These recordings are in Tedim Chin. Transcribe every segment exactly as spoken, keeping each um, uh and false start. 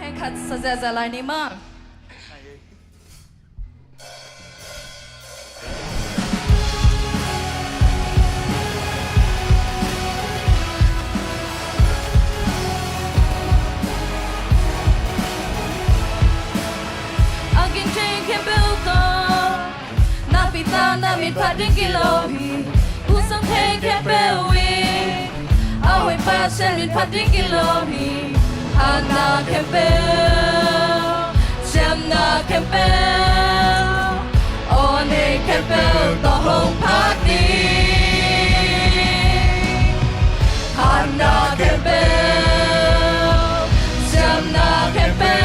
Khat sa ziahziah lai ni maw. A gingteng khempeuh tawh nakpi tak na min phat ding kilawm hi. Hun sang thei khempeuh in a hoih Pasian min phat ding kilawm hi. Hatna khempeuh, siamna khempeuh, aw nei khempeuh tawh hong phat ding. Hatna khempeuh, siamna khempeuh,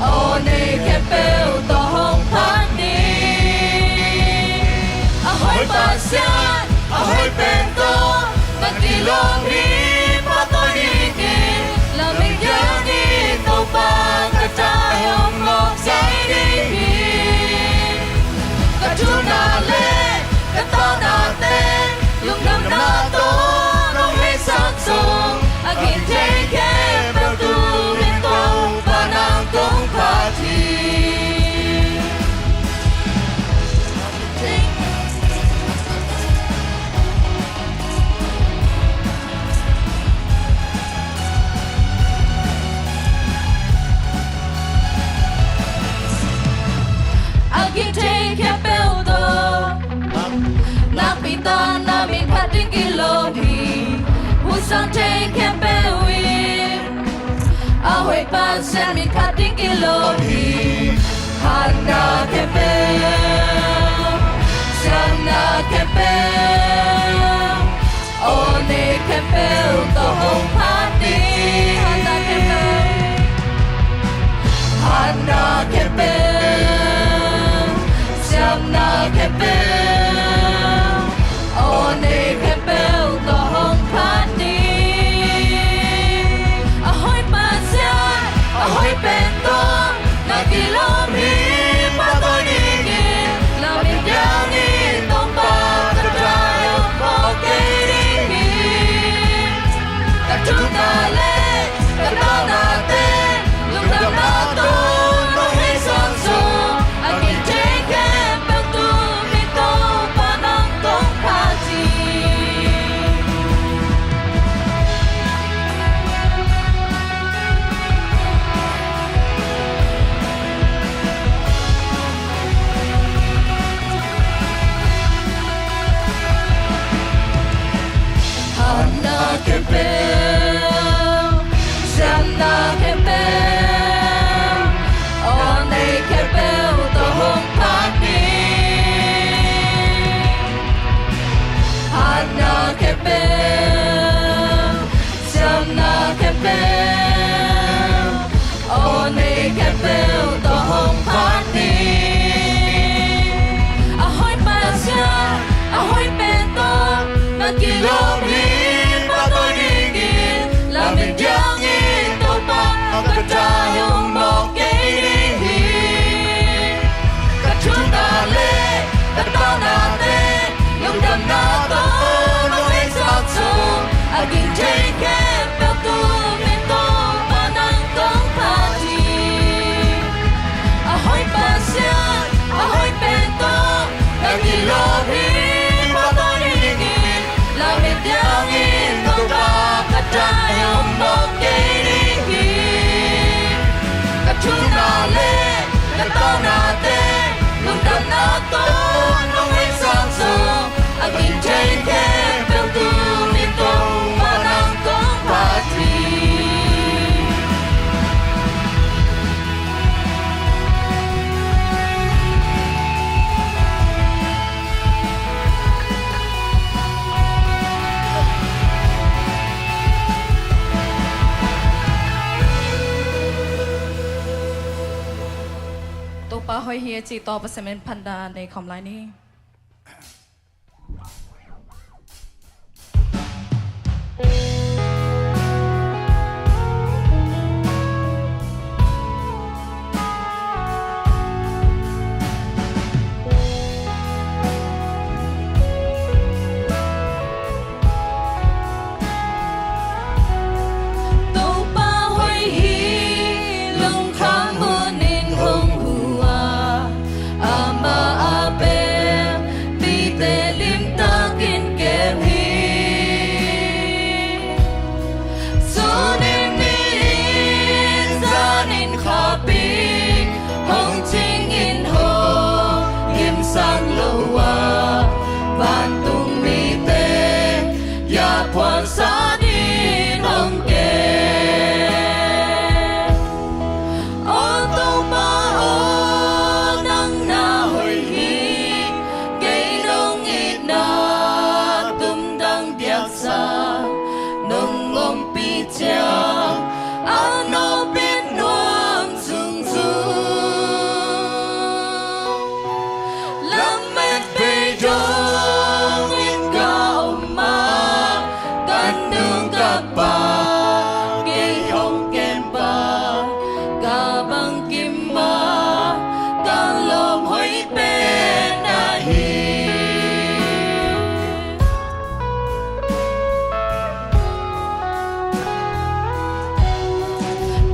aw nei khempeuh tawh hong phat ding. A hoih Pasian, a hoih pen tawh na kilawm hi. Pahtawi dingin lamet diak ni, Topa ka taihawm mawk kei ding hi. Ka thuna le ka tawnate lungdamna tawh nong hehsak zong, a gingteng khempeuh tu-in Topa nang kong phat hi. A gingteng khempeuh tawh nakpi tak na min phat ding kilawm hi. Hun sang thei khempeuh in a hoih Pasian min phat ding kilawm hi. Hatna khempeuh, siamna khempeuh, aw nei khempeuh tawh hong phat ding. Hatna khempeuh, hatna khempeuh, siamna khempeuh, aw nei khempeuh tawh hong phat ding. A hoih Pasian, a hoih pen tawh na kilawm hi. Pahtawi dingin lamet diak ni, Topa ka taihawm mawk kei ding hi. Ka thuna le ka tawnate lungdamna tawh nong hehsak zong, a gingteng khempeuh tu-in Topa nang kong phat hi. Hatna khempeuh, siamna khempeuh, aw nei khempeuh tawh hong phat ding. Hatna khempeuh, siamna khempeuh, aw nei khempeuh tawh hong phat ding. A hoih Pasian, a hoih pen tawh na kilawm hi. Pahtawi dingin lamet diak ni, Topa ka taihawm mawk kei ding hi. Ka thuna le ka tawnate lungdamna tawh nong hehsak zong, a gingteng khempeuh tu-in Topa nang kong phat hi. A hoih Pasian, a hoih pen tawh na kilawm hi. Pahtawi dingin lamet diak ni, Topa ka taihawm mawk kei ding hi. Ka thuna le ka tawnate lungdamna tawh nong hehsak zong, a gingteng khempeuh tu-in Topa nang kong phat hi. Topa hoih hi a ci tawh Pasian min phatna nei khawm lai ni. Topa hoih Kuansa ding hong kem. O Topa aw, nang na hoih hi. Kei nong itna tumtang piaksa, nong ompih ciang a nopin nuam zungzung. Lamet bei dongin ka om a, ka nu ka pa kei hong kempa, ka bangkim a ka lawm hoih pen ahi.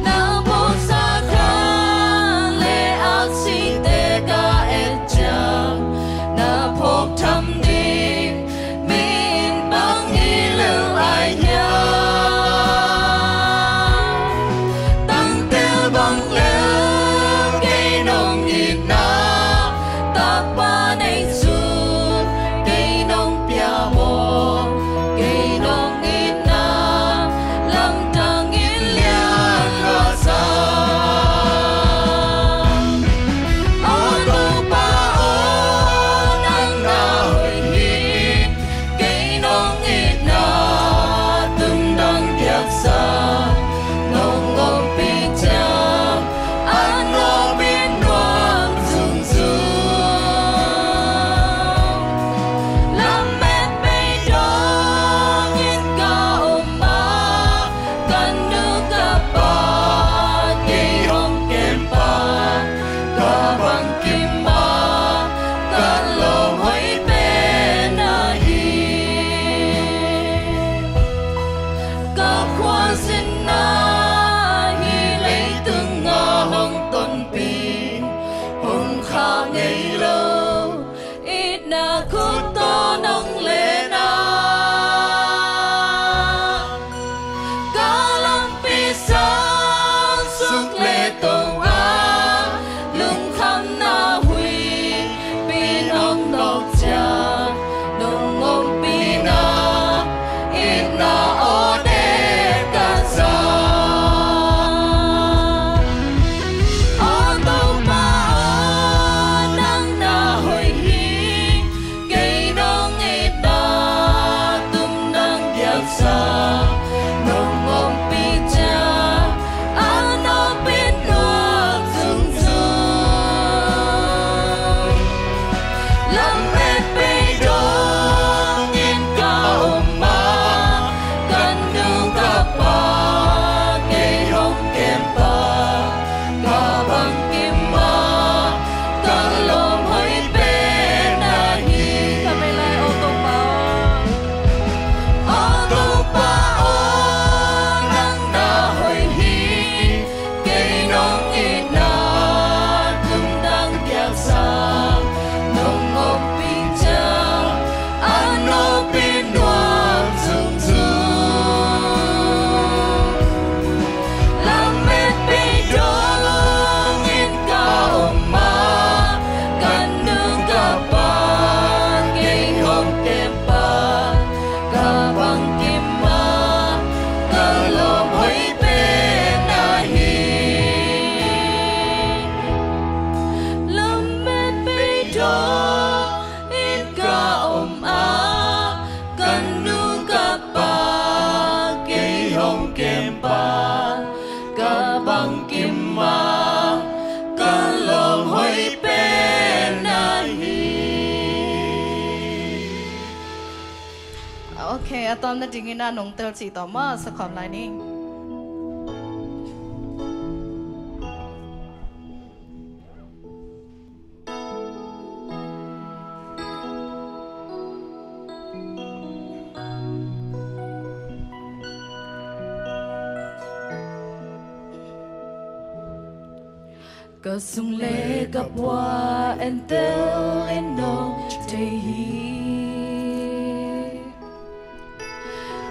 Na phawksa kha le aksite ka et ciang, na phawk tham ding mi in bang hi lel ai hiam? Tangtel bang lel kei nong itna tapa nei sun, kei nong pia maw, kei nong itna lamdang in lian lua sa. O Topa aw, nang na hoih hi. Kei nong itna tumtang piaksa, nong ompih ciang a nopin nuam zungzung. Lamet bei dongin ka om a, ka nu ka pa kei hong kempa, ka bangkim a ka lawm hoih pen ahi. Ka khualzinna hih leitung a hong tonpih, hong khah ngei lo, itna khut tawh nong len a, ka lampi sang suk le to a, lungkhamna huihpi nong nawk ciang, nong ompihna itna awte ka za. O Topa aw, nang na hoih hi. Kei nong itna tumtang piaksa, nong ompih ciang a nopin nuam zungzung. Lamet bei dongin ka om a, ka nu ka pa kei hong kempa, ka bangkim a ka lawm hoih pen ahi. Ka bei lai, O Topa aw. O Topa aw, nang na hoih hi. Kei nong itna tumtang piaksa, nong ompih ciang a nopin nuam zungzung. Lamet bei dongin ka om a, ka nu ka pa kei hong kempa, ka bangkim a ka lawm hoih pen ahi. Lamet bei dongin ka om a, ka nu ka pa kei hong kempa, ka bangkim a ka lawm hoih pen ahi. Ok, a tawm nadingin a nong tel cih tawh maw, sa khawm lai ni. Ka sung le ka pua entel in nong thei hi.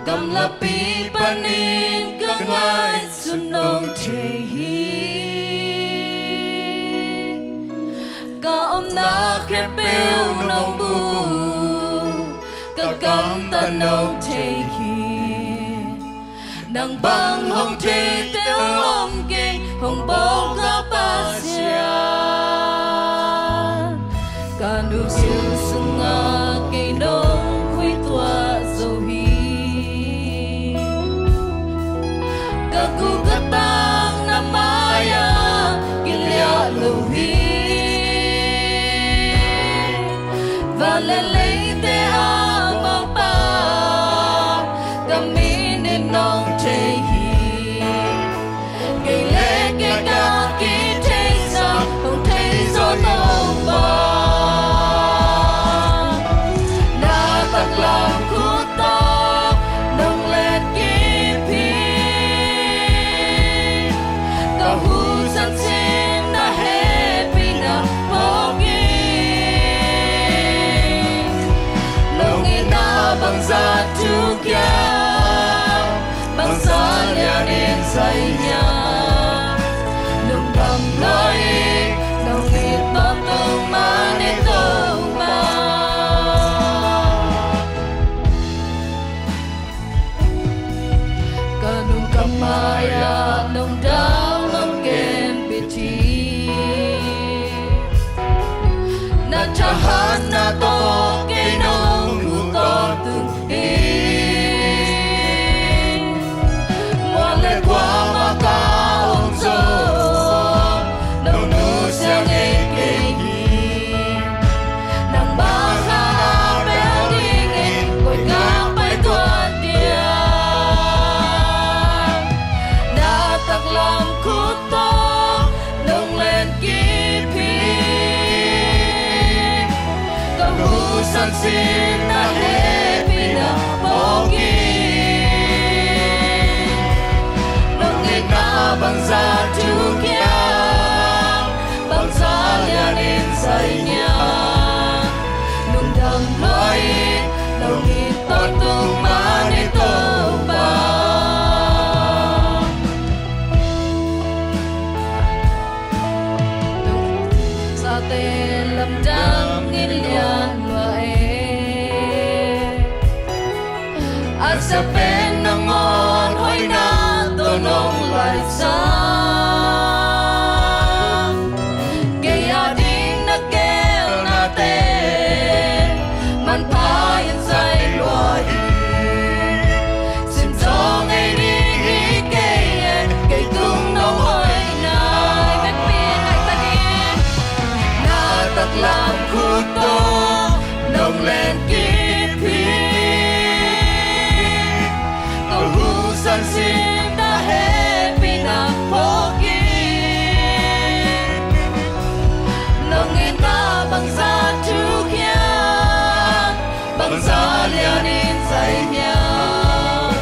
Gamlapi panin ka ngaihsun nong thei hi. Ka omna khempeuh nong mu, ka gamtat nong thei hi. Nang bang hong theite hong om kei, hong bawl ka Pasian. Ka nu kiu sungah kei nong khui tuah zo hi. Ka gu ka tang na mai-ah kiliah lo hi. Van le leite a Bawlpa, ka min in nong thei hi. Kei le kei ka kithei sa, hong thei zo Topa. Na taklam khut tawh nong letkip hi. Ka husan sin na hehpihna phawk hi. Nong itna bangzah thu kiam, bangzah lianin zai hiam. Lungdam lua ing, nong it tawntung man ing Topa. Ka nung ka mai-ah nong dau nong genbit hi. Na thahatna tawh kei nong hu tawntung hi. Mual le kuamah ka om zong nong nusia ngei kei hi. Nangmah kha a bel dingin koi ka pai tuan diam. Na taklam khut tawh nong letkip hi. Ka husan sin na hehpihna phawk hi. Nong itna bangzah thu kiam, bangzah lianin zai hiam. Lungdam lua ing, nong it tawntung man ing Topa. Zate lamdang in lian lua e. A zia pen nangawn hoihna tawh nong laisak. Kei a ding na geelnate manpha in zai lua hi. Sim zaw ngei ding hi kei e, kei tung nong hoihna. Vekpi ngaihta ding. Na taklam khut tawh nong letkip hi. Ka husan sin na hehpihna phawk hi. Nong itna bangzah thu kiam, bangzah lianin zai hiam.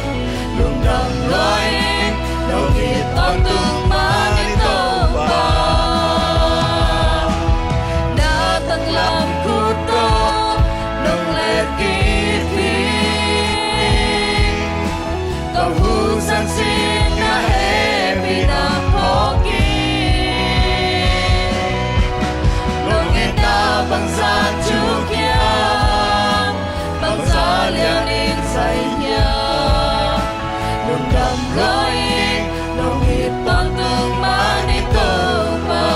Lungdam lua ing, nong it tawntung man ing Topa. Na taklam khut tawh nong letkip hi. Ka husan sin na hehpihna phawk hi. Nong itna bangzah thu kiam, bangzah lianin zai hiam. Lungdam lua ing, nong it tawntung man ing Topa.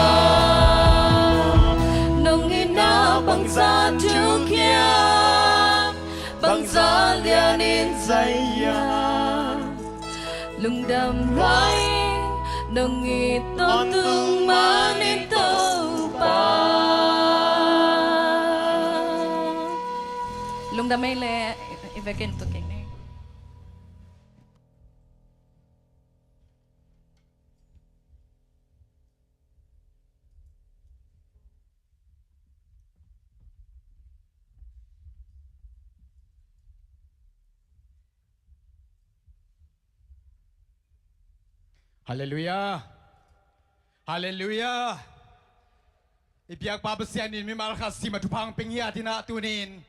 Nong itna bangzah thu kiam, bangzah lianin zai hiam. Lungdam lua ing, nong it tawntung man ing Topa. Lungdam ei leh, i vekin tu keng ni. Halleluiah. Halleluiah. I biakpa Pasian in mimal khat sim a thupha hong pia hi a, tu-in ah tuni-in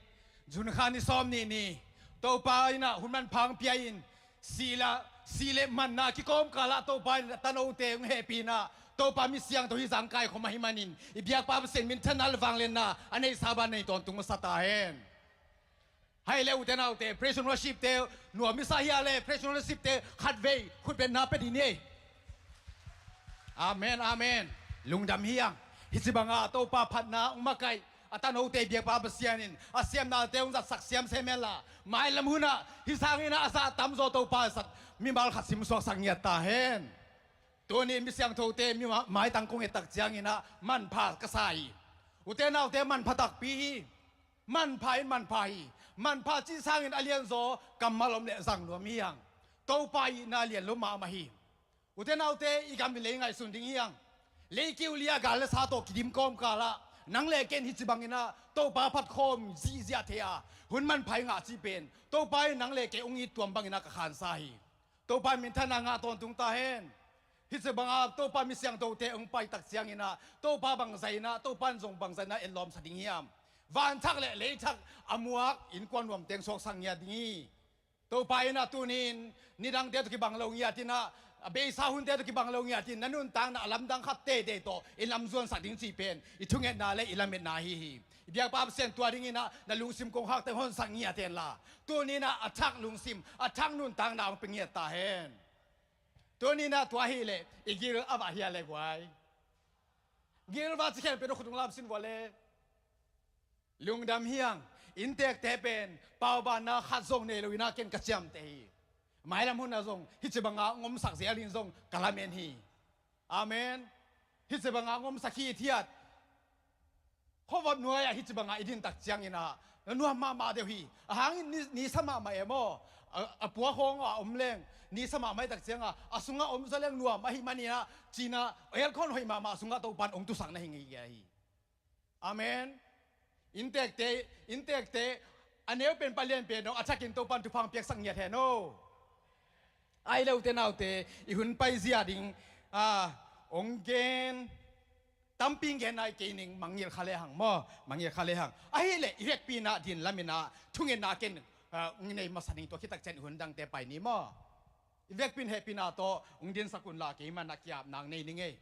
June kha ni sawmnih ni, Topa in ah hun manpha hong pia in, si la, si le manna kikawmkal ah Topa in a tanote hong hehpih in ah, Topa mi siangtho hi zah kaikhawm ahih manin, i biakpa Pasian minthanna le vangliatna a neihsa bang nei tawntung masa ta hen. Hai le ute naute, praise and worship te nuam i sa hia le, praise and worship te khatvei khutbetna pia ding ni. Amen, amen. Lungdam hi hang. Hih ci banga Topa phatna hong makaih a tanote biakpa Pasian in a siamnate hong zatsak siam se men la, mailam hunah hih sangin a sa tamzaw Topa zat mimal khat simsuaksak ngiat ta hen. Tuni in mi siangthote mi ma-, maitang kong et tak ciangin ah manpha ka sa hi. Ute naute, manpha takpi hi. Manpha in manpha hi. Manpha cih sangin a lianzaw kammal om le zang nuam hi hang. Topa itna lian lo mahmah hi. Ute naute, i gam i lei ngaihsun ding hi hang. Leikiu lia gal le sa tawh kidim kawmkal ah nang le ken hih ci bangin ah Topa phat khawm zihziah thei a hun manpha i ngah cih pen Topa in nang le kei hong it tuam bangin ah ka khansa hi. Topa in minthanna ngah tawntung ta hen. Hih ci banga Topa mi siangthote hong pai tak ciangin ah Topa bangzah in ah, Topa in zong bangzah in ah etlawmsa ding hiam? Van thak le lei thak a muak innkuan nuam teng suaksak ngiat ding hi. Topa in ah tuni in nidangte tawh kibang lo ngiat in ah, a beisa hunte tawh kibang lo ngiat in na nuntakna a lamdang khat teitei tawh i lamzuansak ding cih pen i thungetna le i lametna ahi hi. I biakpa Pasian, tua dingin ah na lungsim kongkhakte honsak ngiat hen la, tuni in ah a thak lungsim, a thak nuntakna hong pia ngiat ta hen. Tuni in ah tua hi leh i gil a vah hia le guai? Gil va ci khen pen a khut hong lam sin vua le. Lungdam hi hang. Inntekte pen paubanna khat zong nei lo in ah ken ka ciamteh hi. Mailam hun ah zong hih ci banga hong omsak zel in zong ka lamen hi. Amen. Hih ci banga hong omsak hithiat. Khuavop nuai-ah hih ci banga i din tak ciangin ah na nuam mahmah deuh hi. A hangin ni, ni sa mahmah e maw? A, a pua khawng a om leng ni sa mahmah i tak cianga a sungah om zaw leng nuam ahih manin ah ci-in ah aircon hoih mahmah sungah Topa in hong tusak na hi ngei hi. Amen. Inntekte, inntekte a neu pen palian pen dong a thakin Topa in thupha hong piaksak ngiat hen aw. Ai le ute naute, i hun paizia ding, a, hong gen, tampi hong gen nai kei ning, mangngilh kha le hang maw, mangngilh kha le hang. Ahih leh i vekpi in ah din lam in ah thungetna ken, a, hong nei masa ning, tua khit tak ciang i hun dangte pai ni maw. I vekpi in hehpihna tawh hong dinsak un la, keimah in ah ki-apna hong nei ning ei.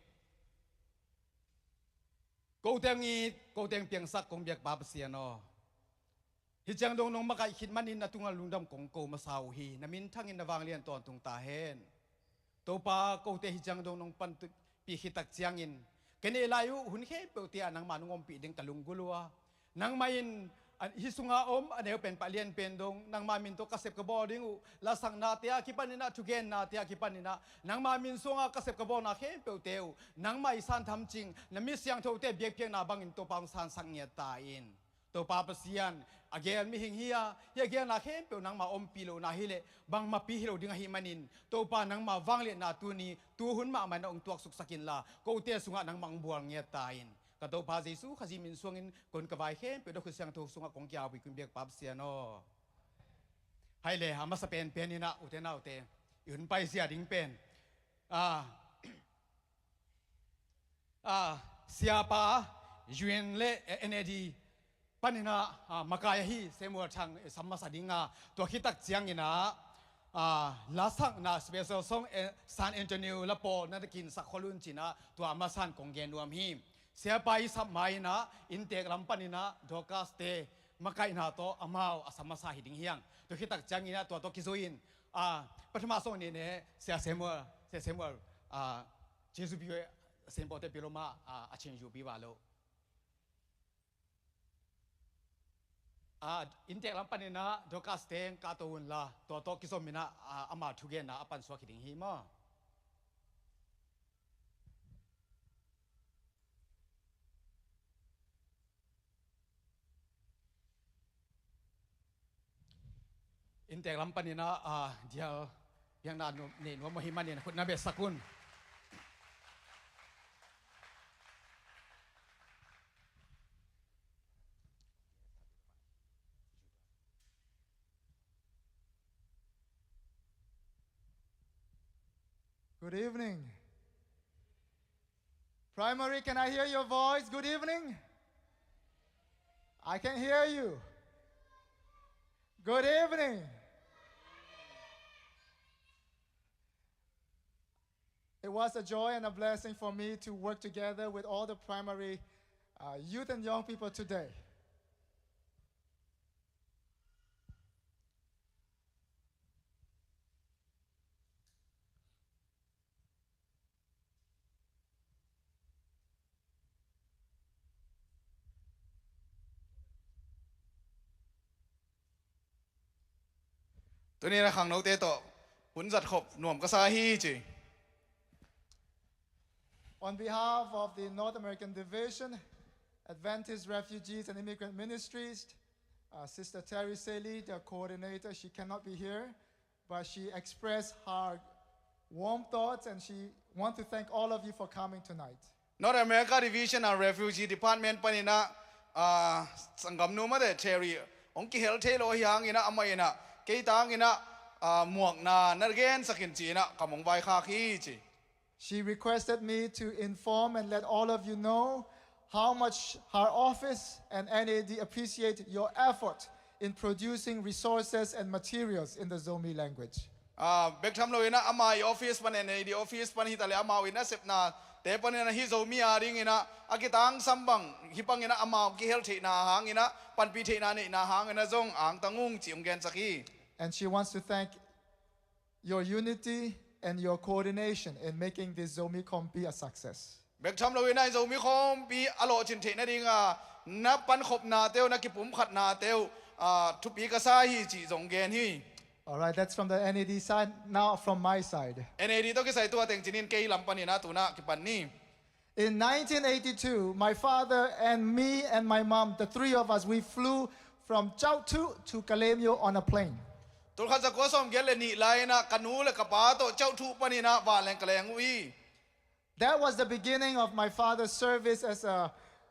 Kote hong it, kote hong piangsak kong biakpa Pasian aw, hih ciang dong nong makaih khit manin na tungah lungdam kong ko masa uh hi. Na minthangin na vanglian tawntung ta hen. Topa, kote hih ciang dong nong panpih khit tak ciangin ka neih lai uh hun khempeuhte ah nangmah nong ompih ding ka lunggulh uh a, nangmah in a, hih sunga om a neu pen palian pen dong nangmah min tawh ka sep ka bawl ding uh. Lasaknate a kipanin ah, thugennate a kipanin ah, nangmah min sunga ka sep ka bawlna khempeuhte uh nangmah i san tham cing, na mi siangthote biakpiakna bangin Topa hong sansak ngiat ta in. Topa Pasian, a gel mihing hi a, hih a gelna khempeuh nangmah ompih lohna hi leh bangmahpi hi lo ding ahih manin, Topa, nangmah vangliatna tuni, tuhun mahmah in ah hong tuaksuksak inla, kote sungah nangmah hong bual ngiat ta in. Ka Topa Jesu Khazih min suangin kon ka vai khempeuh na khut siangtho sungah kong kiaupih kong biakpa Pasian aw. Hai le, a masa penpen in ah ute naute, i hun paizia ding pen, a, a, siapa U N le, eh, N A D panin ah, a, makai ahi Samuel Thang, eh, sam masa ding a, tua khit tak ciangin ah, a, lasakna special song, eh, San Antonio la pawl na kinsak khol un ci-in ah tua a masa in kong gen nuam hi. Siapa i sap ma-in ah inntek lam panin ah Dorcas-te makaihna tawh amau a sam masa hi ding hi hang. Tua khit tak ciangin ah tua tawh kizui-in, a, pathama song nih ne, Sia Samuel, Sia Samuel, a, Jesu pi, Saint Paul te pi lo ma, a, a chin ju pi va lo. A, inntek lam panin ah Dorcas-te hong kahto unla, tua tawh kizom in ah, a, ama thugenna a pansuak hi ding hi maw. Inntek lam panin ah, a, dial biakna nuam, nei nuam ahi manin khut na betsak un. Good evening. Primary, can I hear your voice? Good evening. I can hear you. Good evening. It was a joy and a blessing for me to work together with all the primary, uh, youth and young people today. Tuni-in a khangnote tawh hun zat khop nuam ka sa hi ci. On behalf of the North American Division, Adventist Refugees and Immigrant Ministries, uh, Sister Terry Seli, the coordinator, she cannot be here, but she expressed her warm thoughts and she want to thank all of you for coming tonight. North America Division and Refugee Department panin ah, ah, sanggamnu Mother Terry hong kihel thei lo hi hangin ah, amah in ah kei tangin ah, ah, muakna na gensak in ci-in ah kam hong vaikhak hi ci. She requested me to inform and let all of you know how much her office and N A D appreciate your effort in producing resources and materials in the Zomi language. Ah, bek tham loin ah ama i office pan, N A D office pan hi ta leh amau in a sepnate panin ah hih Zomi a dingin ah a kitangsam bang hih bangin ah amau kihel theihna hangin ah, panpih theihna neihna hangin ah zong angtang ung ci hong gensak hi. And she wants to thank your unity and your coordination in making this Zomi Khawmpi a success. Bek tham loin ah Zomi Khawmpi a lawhcin theih nadinga na pankhopnate uh, na kipumkhatnate uh, ah, thupi ka sa hi cih zong gen hi. All right, that's from the N A D side. Now from my side. N A D tawh kisai tua teng cinin kei lam panin ah tu-in ah kipan ni. In nineteen eighty-two, my father and me and my mom, the three of us, we flew from Chaotu to Kalemyo on a plane. Tulkhat zakua sawmgiat le nih lai-in ah ka nu le ka pa tawh Chaotu panin ah vanleng ka leng uh hi. That was the beginning of my father's service as a,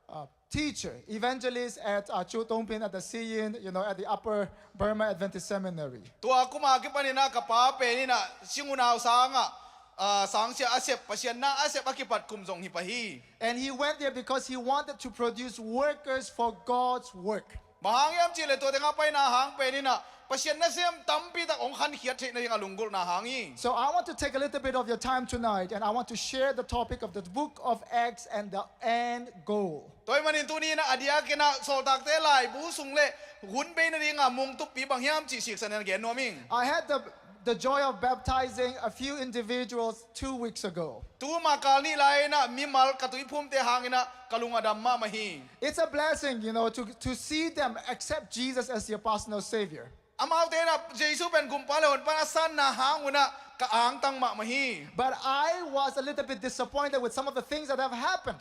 a teacher, evangelist at, uh, Chutongpin at the Siyin, you know, at the Upper Burma Adventist Seminary. Tua kum a kipanin ah ka pa pen in ah sing unau sangah, ah, sangsia a sep, Pasian na a sep a kipat kum zong hi pah hi. And he went there because he wanted to produce workers for God's work. Bang hang hiam cih leh tua tengah paina hang pen in ah Pasian nasem tampi tak hong khankhiat theih nading a lunggulhna hang hi. So I want to take a little bit of your time tonight, and I want to share the topic of the book of Acts and the end goal. Tua ahih manin tuni-in ah a diakin ah Sawltakte laibu sung le hun bei nadinga mungtuppi bang hiam cih siksan in gen nuam ing. I had the, the joy of baptizing a few individuals two weeks ago. Tuma kal nih lai-in ah mimal ka tuiphumte hangin ah ka lung a dam mahmah hi. It's a blessing, you know, to, to see them accept Jesus as their personal Savior. Amaute in ah Jesu pen Kumpa le Honpa a sanna hang un ah ka angtang mahmah hi. But I was a little bit disappointed with some of the things that have happened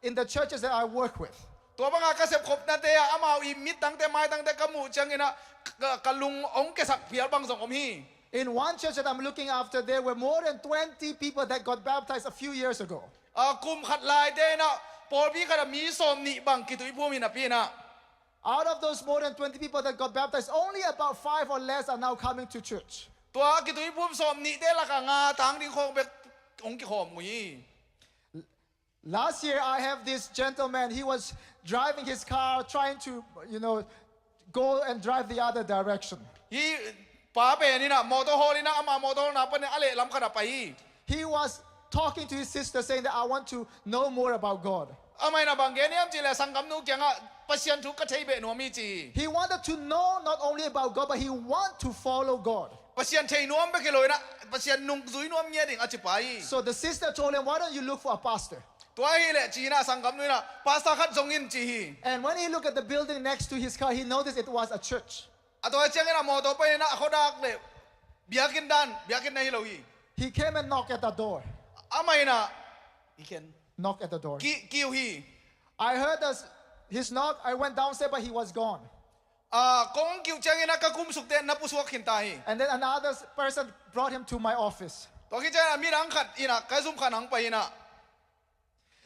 in the churches that I work with. Tua banga ka sepkhopnate ah amau i mittangte maitangte ka muh ciangin ah ka, ka lung hong kiasak phial bang zong om hi. In one church that I'm looking after, there were more than twenty people that got baptized a few years ago. Ah, kum khat laite in ah pawlpi khat ah mi sawmnih bang kituiphum hi napi in ah. Out of those more than twenty people that got baptized, only about five or less are now coming to church. Tua kituiphum sawmnihte lakah nga tang ding khawng bek hong kikhawm uh hi. Last year, I have this gentleman, he was driving his car, trying to, you know, go and drive the other direction. Hih pa pen in ah mawtaw hawl in ah ama mawtaw hawlna panin a lehlam khat ah pai hi. He was talking to his sister, saying that, "I want to know more about God." Amah in ah bang gen hiam cih leh sanggamnu kiangah Pasian thu ka thei beh nuam hi ci hi. He wanted to know not only about God, but he want to follow God. Pasian thei nuam bek hi lo in ah Pasian nungzui nuam ngiat ding a ci pah hi. So the sister told him, "Why don't you look for a pastor?" Tua ahih leh ci-in ah sanggamnu in ah pastor khat zong in ci hi. And when he looked at the building next to his car, he noticed it was a church. A tua ciangin ah mawtaw pai in ah a khuadak le biakinn dan, biakinn na hi lo hi. He came and knocked at the door. Amah in ah, he can knock at the door. Ki, kiu hi. I heard the, his knock. I went downstairs, but he was gone. Ah, kong kiu ciangin ah ka kumsukte na pusuak khin ta hi. And then another s-, person brought him to my office. Tua khit ciangin ah midang khat in ah ka zum khat hong pai in ah.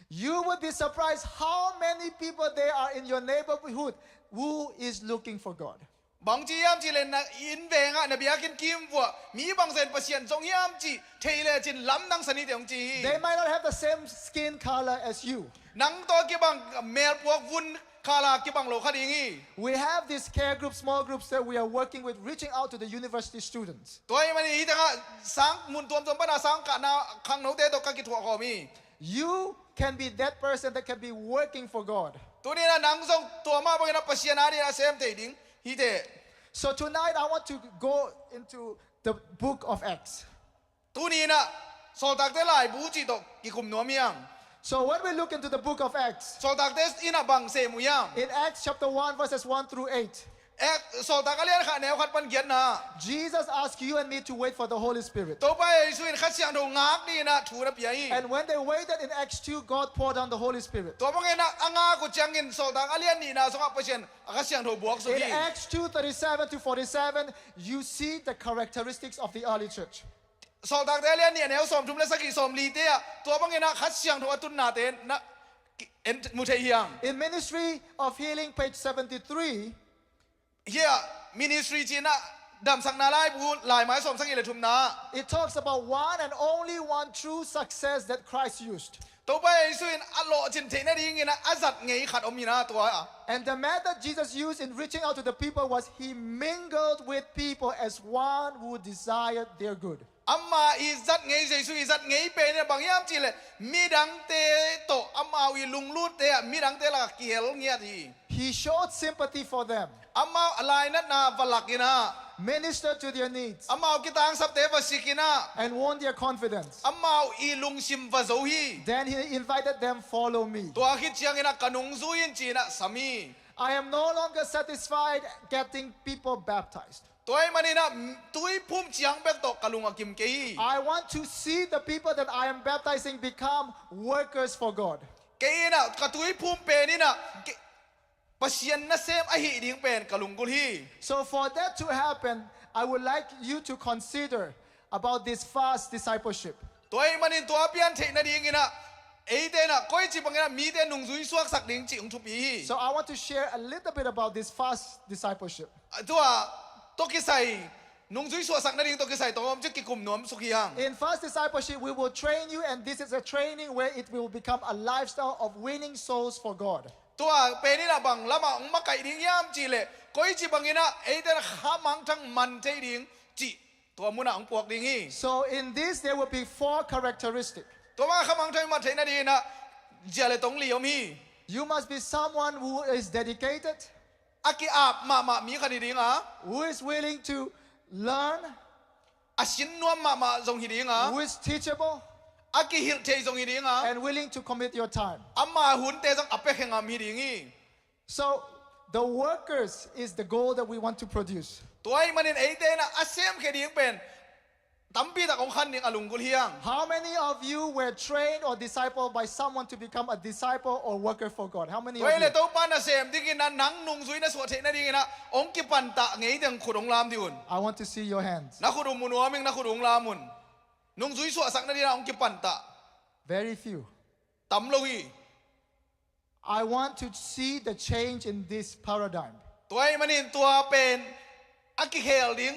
You would be surprised how many people there are in your neighborhood who is looking for God. Bang ci hiam cih leh na inn vengah na biakinn kimvuah mi bangzah in Pasian zong hiam cih thei lecin lamdang sa ni teh hong ci hi. They might not have the same skin color as you. Nang tawh kibang melpuak vun khala kibang lo kha ding hi. We have this care group, small groups that we are working with, reaching out to the university students. Tua ahih manin hih tengah sang mun tuamtuam pana sang kahna khangnote tawh ka kithuah khawm hi. You can be that person that can be working for God. Tuni-in ah nang zong tua mah bangin ah Pasian adingin a sem thei ding hi teh. So tonight I want to go into the book of Acts. Tuni-in ah Sawltakte laibu cih tawh kikum nuam hi hang. So when we look into the book of Acts, Sawltakte in ah bang sem uh hiam? In Acts chapter one, verses one through eight. Sawltak a lian khat neu khat pan giatna. Jesus asked you and me to wait for the Holy Spirit. Topa Jesu in Kha Siangtho ngak dingin ah thu na pia hi. And when they waited in Acts two, God poured down the Holy Spirit. Tua bangin ah a ngak uh ciangin Sawltak a lian nihna sungah Pasian a Kha Siangtho buak suk hi. In Acts two thirty-seven to forty-seven, you see the characteristics of the early church. Sawltakte a lian nih a neu sawmthum le sagih, sawmlite ah tua bangin ah Kha Siangtho a tunnate na mu thei hi hang. In Ministry of Healing, page seventy-three, hia ministry cih in ah damsakna laibu laimai sawmsagih le thumna ah, it talks about one and only one true success that Christ used. Topa Jesu in a lawhcin theih nadingin ah a zat ngei khat om hi na tua ah. And the method Jesus used in reaching out to the people was he mingled with people as one who desired their good. Amah i zat ngei, Jesu i zat ngei pen in ah bang hiam cihleh midangte tawh amau i lunglutte ah midangte lakah kihel ngiat hi. He showed sympathy for them. Amau a lainatna va lak in ah. Minister to their needs. Amau kitangsapte va sik in ah. And won their confidence. Amau i lungsim va zo hi. Then he invited them, "Follow me." Tua khit ciangin ah ka nungzui in ci in ah sam hi. I am no longer satisfied getting people baptized. Tua ahih manin ah tuiphum ciang bek tawh ka lung a kim kei hi. I want to see the people that I am baptizing become workers for God. Kei in ah ka tuiphum pen in ah Pasian nasem ahih ding pen ka lunggulh hi. So for that to happen, I would like you to consider about this fast discipleship. Tua ahih manin tua pian theih nadingin ah eite in ah koici bangin ah mite nungzui suaksak ding cih hong thupi hi. So I want to share a little bit about this fast discipleship. Tua tawh kisai, nungzui suahsak nading tawh kisai tawm ci kikum nuam suk hi hang. In fast discipleship, we will train you, and this is a training where it will become a lifestyle of winning souls for God. Tua pen in ah bang lamah hong makaih ding hiam cihleh koici bangin ah eite in ah khamangthang man thei ding cih tua munah hong puak ding hi. So in this, there will be four characteristics. Tua bang khamangthang man theih nadingin ah zia le tong li om hi. You must be someone who is dedicated, a ki-ap mahmah mi khat hi ding a, who is willing to learn, a sin nuam mahmah zong hi ding a, who is teachable, a kihilh thei zong hi ding a, and willing to commit your time. Ama hunte zong a pia khe ngam hi ding hi. So the workers is the goal that we want to produce. Tua ahih manin eite in ah a semkhia ding pen tampi tak hong khan ding a lunggulh hi hang. How many of you were trained or discipled by someone to become a disciple or worker for God? How many of you? Tua ahih leh Topa nasem dingin ah nang nungzui na suah theih nadingin ah hong kipantah ngei teng khut hong lam dih un. I want to see your hands. Na khut uh mu nuam ing, na khut uh hong lam un. Nungzui suahsak nadingin ah hong kipantah. Very few. Tam lo hi. I want to see the change in this paradigm. Tua ahih manin tua pen a kikhel ding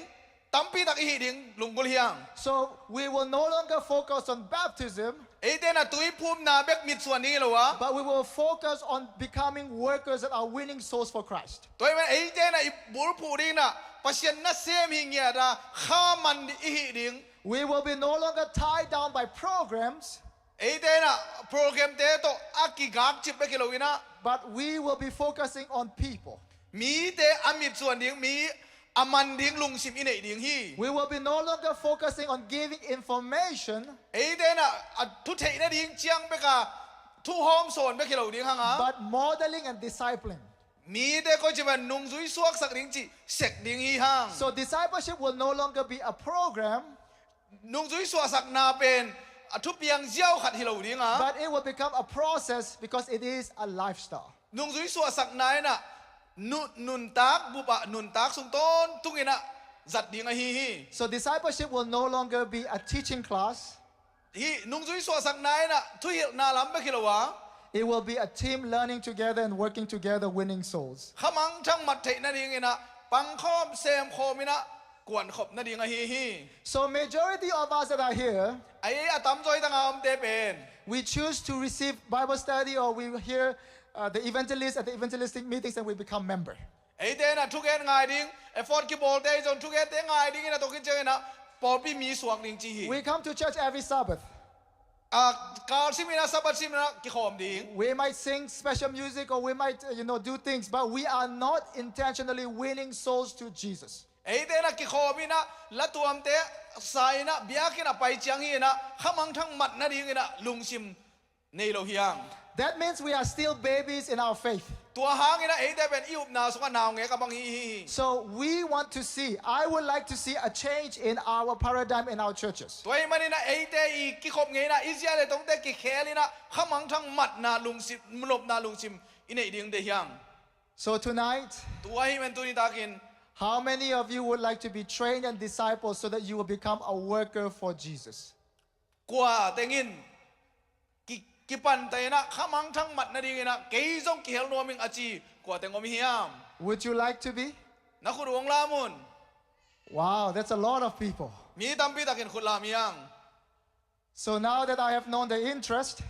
tampi tak i hih ding lunggulh hi hang. So we will no longer focus on baptism, eite in ah tuiphumna bek mitsuan ding hi lo a, but we will focus on becoming workers that are winning souls for Christ. Tua ahih manin eite in ah i bulphuh dingin ah Pasian nasem hi ngiat a khaman i hih ding. We will be no longer tied down by programs, eite in ah programte tawh a kigakcip bek hi lo in ah, but we will be focusing on people. Mite a mitsuan ding, mi a man ding lungsim i neih ding hi. We will be no longer focusing on giving information, eite in ah a thu theih nading ciang bek a thu hawmsawn bek hi lo ding hang a, but modeling and discipling. Mite koici bangin nungzui suaksak ding cih sek ding hi hang. So discipleship will no longer be a program, nungzui suahsakna pen a thupiang ziau khat hi lo ding a, but it will become a process because it is a lifestyle. Nungzui suahsakna in ah nu-, nuntak bup ah nuntak sung tawntungin ah zat ding ahi hi. So discipleship will no longer be a teaching class. Hih nungzui suahsakna in ah thuhilhna lam bek hi lo a, it will be a team learning together and working together, winning souls. Khamangthang mat theih nadingin ah pangkhawm semkhawm in ah kuankhop nading ahi hi. So majority of us that are here, ei a tamzaw hi tang a omte pen, we choose to receive Bible study or we hear, uh, the evangelist at the evangelistic meetings and we become member. Eite in ah thugen ngai ding, effort kibawlte i zong thugente ngai dingin a tokin ciangin ah pawlpi mi suak ding ci hi. We come to church every Sabbath. A kal simin ah Sabbath simin ah kikhawm ding. We might sing special music or we might, uh, you know, do things, but we are not intentionally winning souls to Jesus. Eite in ah kikhawm in ah latuamte sa in ah biakinn a pai ciang hi in ah khamangthang mat nadingin ah lungsim nei lo hi hang. That means we are still babies in our faith. Tua hangin ah eite pen i upna sungah naungek a bang hi hi hi. So we want to see, I would like to see a change in our paradigm in our churches. Tua ahih manin ah eite i kikhop ngeina, i zia le tongte kikhel in ah khamangthang matna lungsim, nopna lungsim i neih ding deih hiam? So tonight, tua ahih manin tuni takin, how many of you would like to be trained and discipled so that you will become a worker for Jesus? Kua teng in ki, kipanta in ah khamangthang mat nadingin ah kei zong kihel nuam ing a ci kua teng om hiam? Would you like to be? Na khut uh hong lam un. Wow, that's a lot of people. Mi tampi takin khut lam hi hang. So now that I have known the interest,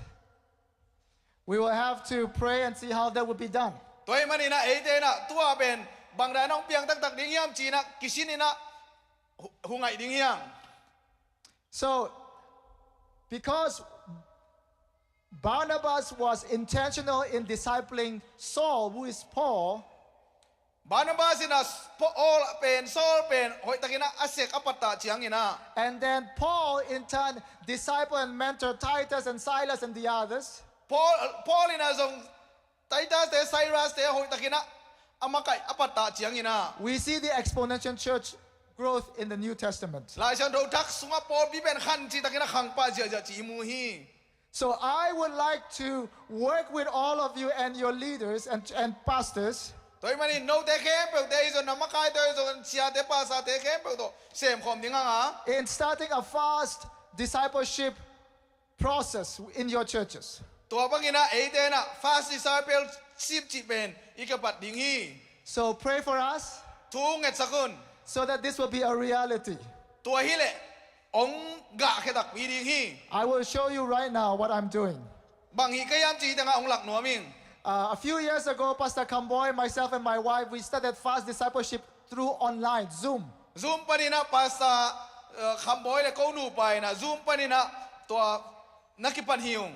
we will have to pray and see how that will be done. Tua ahih manin ah eite in ah tua pen bangdan hong piang taktak ding hiam ci in ah kisin in ah hu, hu ngaih ding hiam? So, because Barnabas was intentional in discipling Saul, who is Paul, Barnabas in ah Paul pen, Saul pen hoihtakin ah a sek a pattah ciangin ah, and then Paul in turn disciple and mentor Titus and Silas and the others. Paul, Paul in ah zong Titus te, Silas te hoihtakin ah a makaih a pattah ciangin ah, we see the exponential church growth in the New Testament. Lai Siangtho Thak sungah pawlpi pen khan citakin a khang pah ziahziah ci i mu hi. So I would like to work with all of you and your leaders and, and pastors. Tua ahih manin note khempeuh te hi zong, na makaite hi zong, siate pastorte khempeuh tawh semkhawm ding hang a, in starting a fast discipleship process in your churches. Tua bangin ah eite in ah fast discipleship cih pen i kipat ding hi. So pray for us. Thu ngetsak un. So that this will be a reality. Tua hileh hong gahkhia takpi ding hi. I will show you right now what I'm doing. Bang hih ka hiam cih tengah hong lak nuam ing. Uh, a few years ago, Pastor Kham Boy, myself and my wife, we started fast discipleship through online, Zoom. Zoom panin ah Pastor, uh, Kham Boy le ko nupa in ah Zoom panin ah tua na kipan hi ung.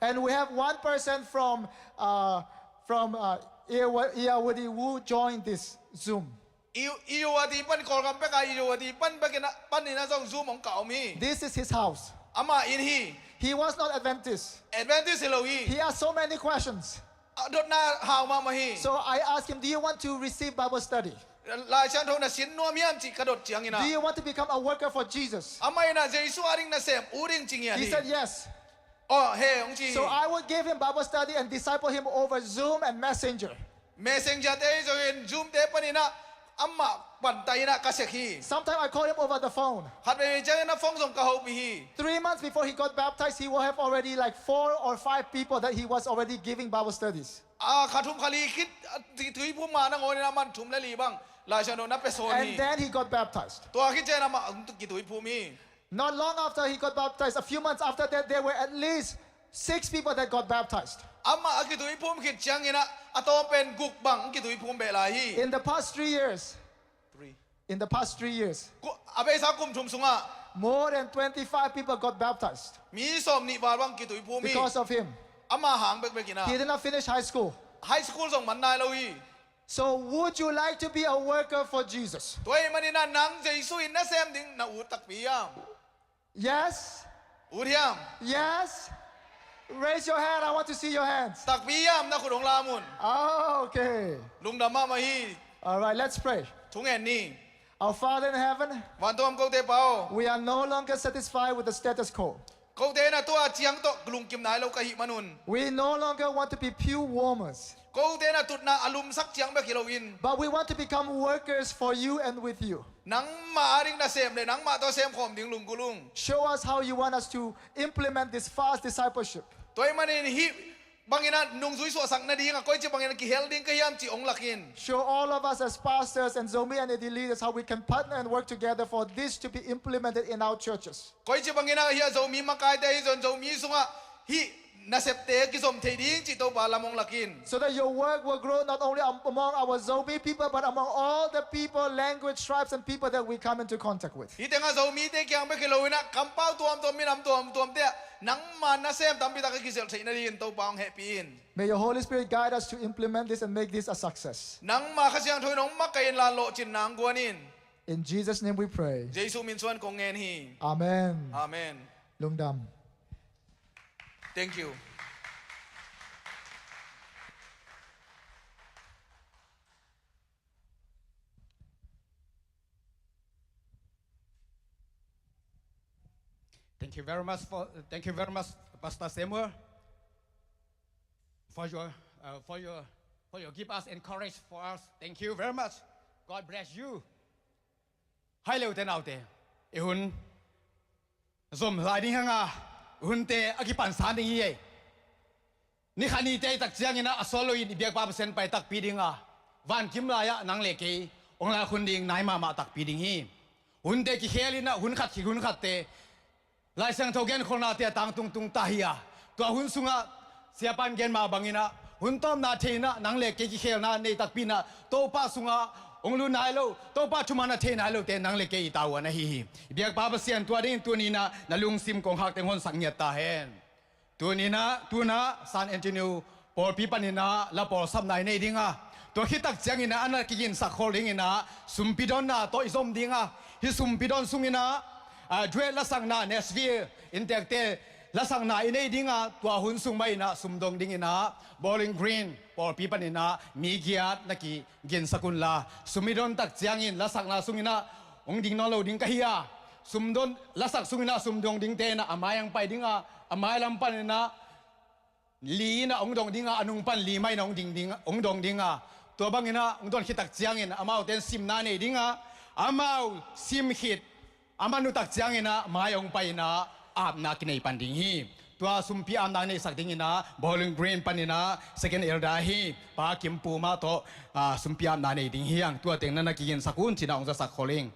And we have one person from, uh, from, uh, Irrawaddy who joined this Zoom. I, Irrawaddy pan, Kawlgam pek a Irrawaddy pan bek in ah, panin ah zong Zoom hong kah om hi. This is his house. Ama inn hi. He was not Adventist. Adventist hi lo hi. He asked so many questions. A dotna hau mahmah hi. So I asked him, "Do you want to receive Bible study? Lai Siangtho na sin nuam hiam?" cih ka dot ciangin ah, "Do you want to become a worker for Jesus?" Amah in ah Jesu ading nasem ut ing ci ngiat hi. He said, "Yes." Oh, he, hong ci hi. So I would give him Bible study and disciple him over Zoom and Messenger. Messenger te hi zongin Zoom te panin ah amah pantah in ah ka sek hi. Sometimes I call him over the phone. Khat veivei ciangin ah phone zong ka hopih hi. Three months before he got baptized, he will have already, like, four or five people that he was already giving Bible studies. A, kha thum kha li khit, a, ki, kituiphum ma nangawn in ah aman thum le li bang Lai Siangtho na pia sawn hi. And then he got baptized. Tua khit ciangin amah kituiphum hi. Not long after he got baptized, a few months after that, there were at least six people that got baptized. Amah a kituiphum khit ciangin ah a tawm pen guk bang kituiphum beh lai hi. In the past three years, Three. In the past three years, ku, a beisa kum thum sungah more than twenty-five people got baptized. Mi sawmnih val bang kituiphum hi. Because of him. Amah hang bekbek in ah. He did not finish high school. High school zong man nai lo hi. So would you like to be a worker for Jesus? Tua ahih manin ah nang Jesu in nasem ding na ut takpi hiam? Yes? Ut hiam? Yes? Raise your hand. I want to see your hands. Takpi hiam, na khut hong lam un. Oh, okay. Lungdam mahmah hi. All right, let's pray. Thungen ni. Our Father in heaven, vantung a om kote Pa aw, we are no longer satisfied with the status quo. Kote in ah tua ciang tawh lungkim nai lo ka hih manun, we no longer want to be pew warmers. Kote in ah tutna a lumsak ciang bek hi loin, but we want to become workers for you and with you. Nangmah ading nasem le nangmah tawh semkhawm ding lunggulh ung. Show us how you want us to implement this fast discipleship. Tua ahih manin hih bangin ah nungzui suahsak nading a koici bangin ah kihel ding ka hiam cih hong lak in. Show all of us as pastors and Zomi and Edi leaders how we can partner and work together for this to be implemented in our churches. Koici bangin ah hih a Zomi makaite hi zong Zomi sungah hih nasepte kizom thei ding cih Topa lam hong lak in. So that your work will grow not only am-, among our Zomi people, but among all the people, language, tribes, and people that we come into contact with. Hih tengah Zomite kiang bek hi loin ah kampau tuamtuam, minam tuamtuamte ah nangma nasem tampi tak a kizelh theih nadingin Topa hong hehpih in. May your Holy Spirit guide us to implement this and make this a success. Nangma Kha Siangtho in hong makaih in, la lawhcinna hong guan in. In Jesus' name we pray. Jesu min suang kong ngen hi. Amen. Amen. Lungdam. Thank you. Thank you very much for, thank you very much, Pastor Samuel, for your, uh, for your, for your give us encourage for us. Thank you very much. God bless you. Hai leu te nau te, i hun zom lai ding hang a, hunte a kipan san ding hi ei. Ni khat ni te i tak ciangin ah a sawt lo in i biakpa Pasian pai takpi ding a, vankim lai ah nang le kei hong lak hun ding nai mahmah takpi ding hi. Hunte kikhel in ah hun khat khit hun khat te Lai Siangtho genkholhnate a tangtung tung ta hi a, tua hun sungah siapan gen mah bangin ah hun tawpna thei in ah nang le kei kikhelna nei takpi in ah Topa sungah hong lut nai lo, Topa thuman a thei nai lote nang le kei i tavuan ahi hi. I biakpa Pasian tua dingin tuni in ah na lungsim kong khak teng honsak ngiat ta hen. Tuni in ah, tu in ah San Antonio pawlpi panin ah la pawlsapna i nei ding a, tua khit tak ciangin ah a na kiginsak khol dingin ah sumpi dawnna tawh i zom ding a, hih sumpi dawn sungin ah, ah, duet lasakna Nashville inntekte lasakna i nei ding a, tua hun sung mah in ah sum dong dingin ah Bowling Green pawlpi panin ah mi giat na kiginsak un la, sum i dawn tak ciangin lasakna sungin ah hong ding nawn lo ding ka hi a, sum dawn lasak sungin ah sum dong dingte in ah a mai hong pai ding a, a mai lam panin ah li in ah hong dong ding a, a nung pan li mah in ah hong ding ding, hong dong ding a, tua bangin ah hong dawn khit tak ciangin amaute in simna nei ding a, amau sim khit a man uh tak ciangin ah mai hong pai in ah apna kinei pan ding hi. Tua sumpi apna neihsak dingin ah Bowling Green panin ah second elder hi Pa Kim Pu mah tawh, ah, sumpi apna nei ding hi hang. Tua teng na na kiginsak un ci-in ah hong zasak khol ing.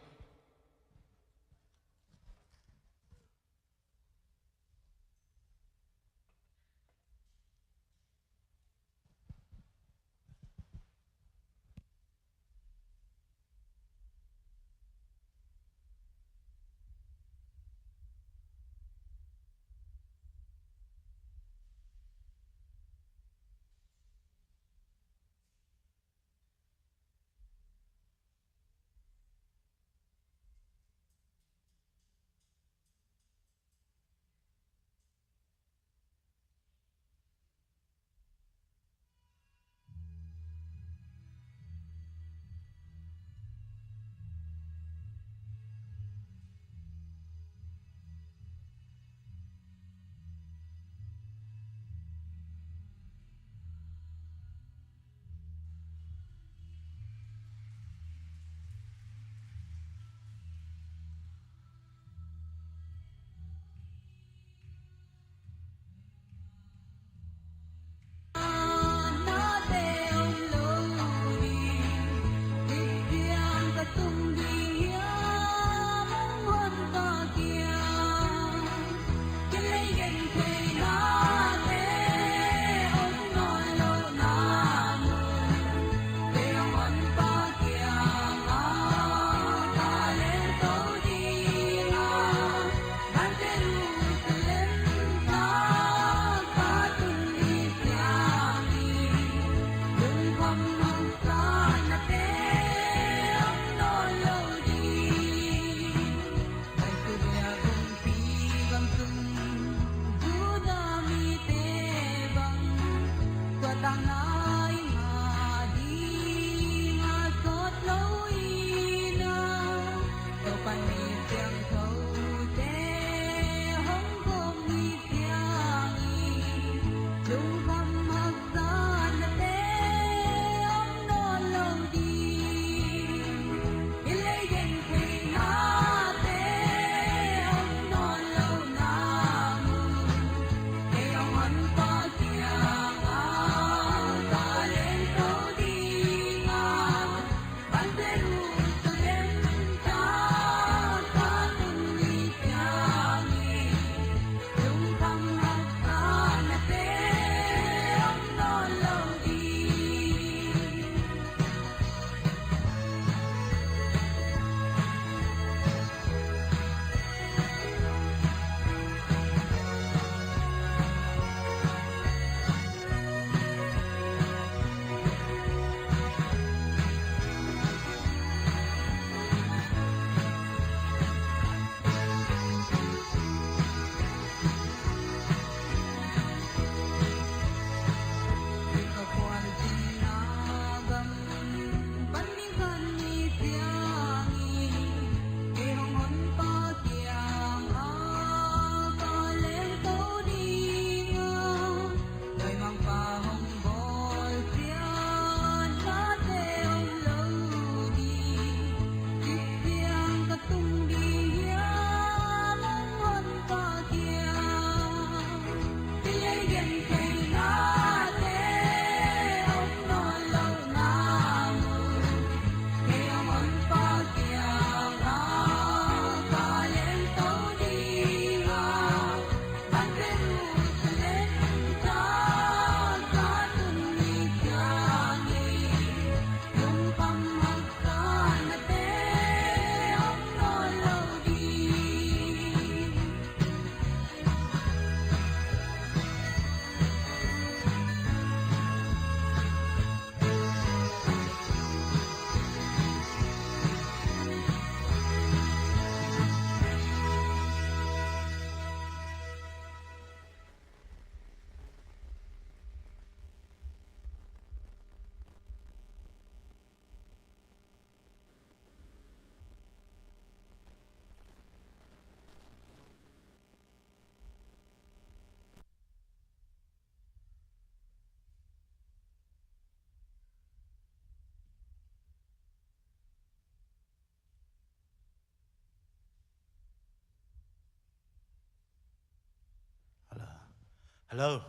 Hello.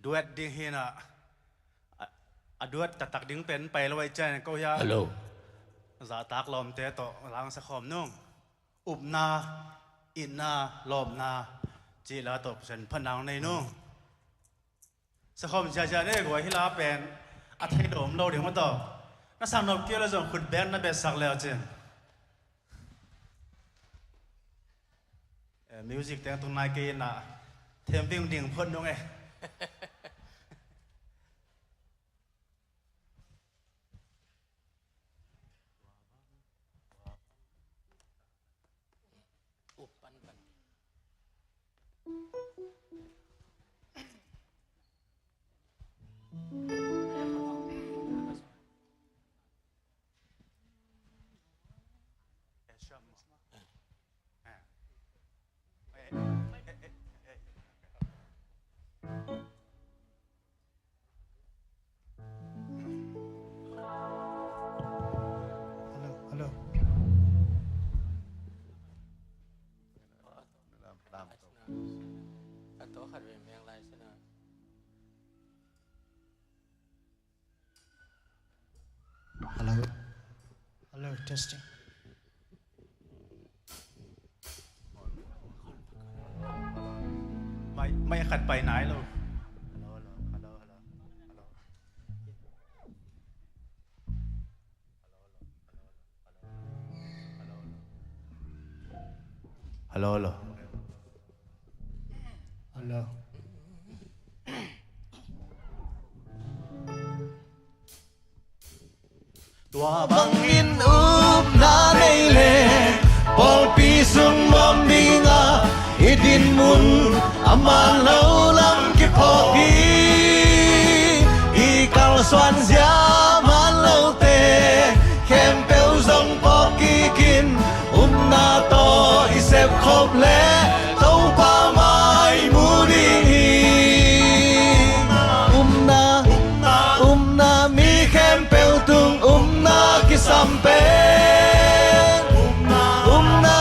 Duet ding hi na, a, a duet taktak ding pen pai lo ai cian ko hia. Hello. Zahtak lawmte tawh lang sa khawm nung. Upna, itna, lawpna cih la tawh Pasian phatna nei nung. Sa khawm ziazia ne guai hi la pen a thei lo om lo ding maw tawh. Na sang nop kei la zong khut beng na betsak leu cin. Eh, music teng tung nai kei in ah them ving ding phot nung e. Hello, hello. Hello. Hello, testing. Mai, mai khat pai nai lo. Hello, hello, hello, hello, hello. Hello, hello. Hello. Tua bangin upna nei le pawlpi sung nuam dinga i dinmun a man lo lam kiphawk hi. I kalsuan zia man lote khempeuh zong phawk kikin upna tawh i sepkhop le Topa mai mu ding hi. Upna, upna mi khempeuh tung upna kisam pen. Upna,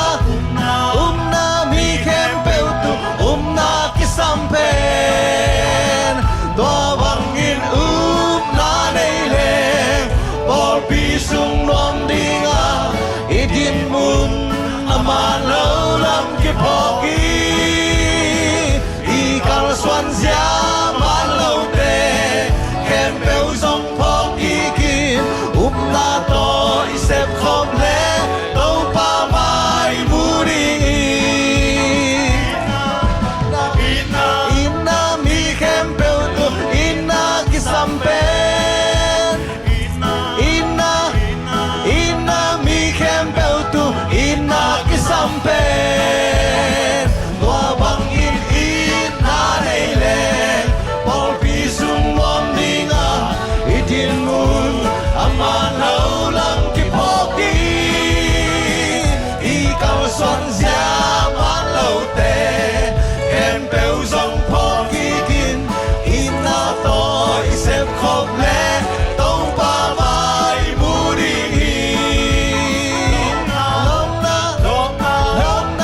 upna mi khempeuh tung upna kisam pen. Tua bangin upna nei leng pawlpi sung nuam dinga i dinmun a man lo lam kiphawk hi. I kalsuan zia man lote khempeuh zong phawk kikin upna tawh i sepkhop le Topa mai mu ding hi. Itna, itna mi khempeuh tung itna kisam pen. Itna, itna mi khempeuh tung itna kisam pen. Tua bangin itna nei leng pawlpi sung nuam dinga i dinmun a man lo lam kiphawk hi. I kalsuan zia man lote khempeuh zong phawk kikin itna tawh i sepkhop le Topa mai mu ding hi. Lawpna, lawpna, lawpna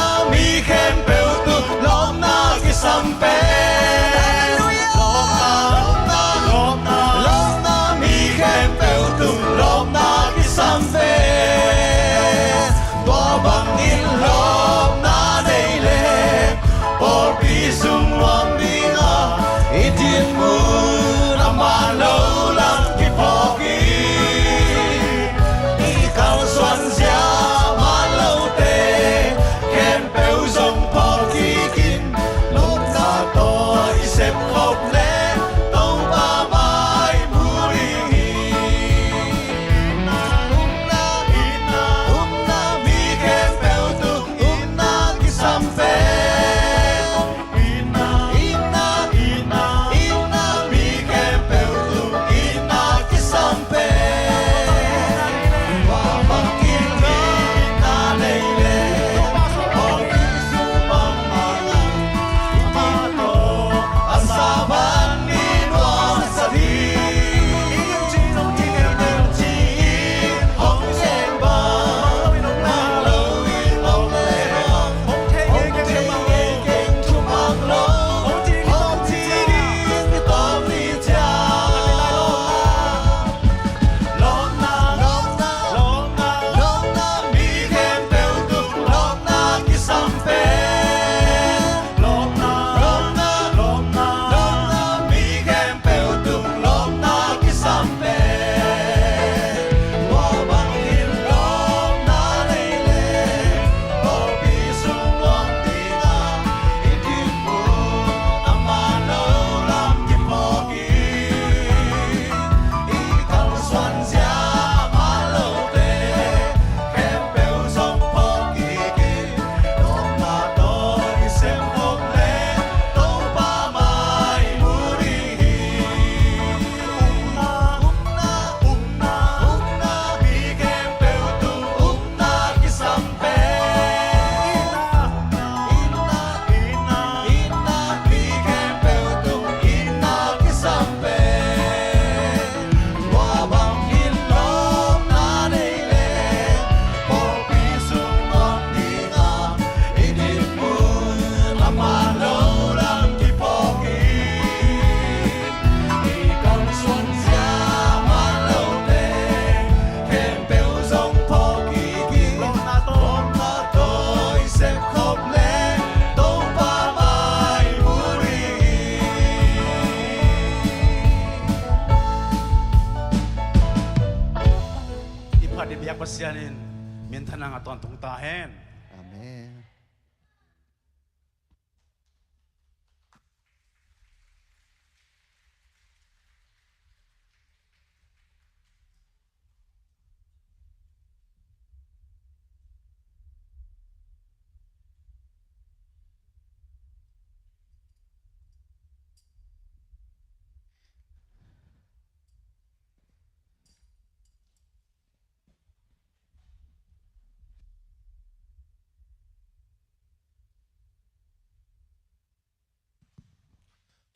Thanang a tawntung ta hen. Amen.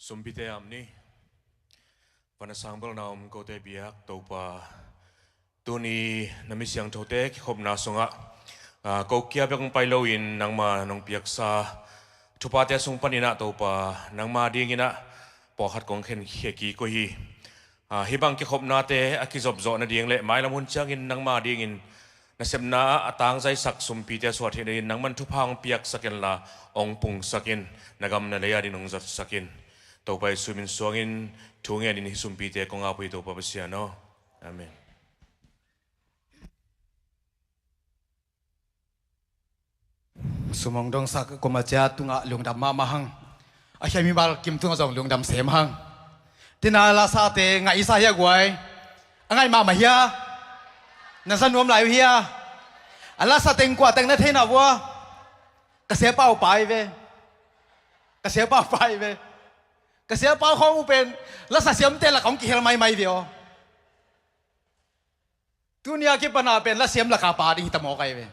Sumpite am ni. Van a sang bel na om kote biak Topa, tuni na mi siangthote kikhopna sungah, ah, ko kia bek hong pai loin nangma nong piaksa thuphate sung paninah Topa, nangma dinginah pawlkhat kong khenkhia kik uh hi. Ah, hih bang kikhopnate a kizopzawh nading le mailam hun ciangin nangma dingin nasepna ah a tangzaisak sumpite a suah theih nadingin nangman thupha hong piaksak inla, hong pungsak in, na gam na lei a dingin hong zatsak in. Topa Jesu min suangin thu ngenin hih sumpite kong ap uh hi Topa Pasian aw. Amen. Sum hong dongsak kum a cia tungah lungdam mahmah hang. A khia mimal kim tungah zong lungdam sem hang. Tina lasate ngaih i sa hia guai? A ngaih mahmah hia? Na za nuam lai uh hia? A lasa teng kua teng na theina vua? Ka siapa uh pai ve. Ka siapa uh pai ve. Ka siapa uh khawng uh pen lasa siamte lakah hong kihel maimai ve aw. Tuni a kipana pen lasiam laka pa ding hita mawk ahi ve.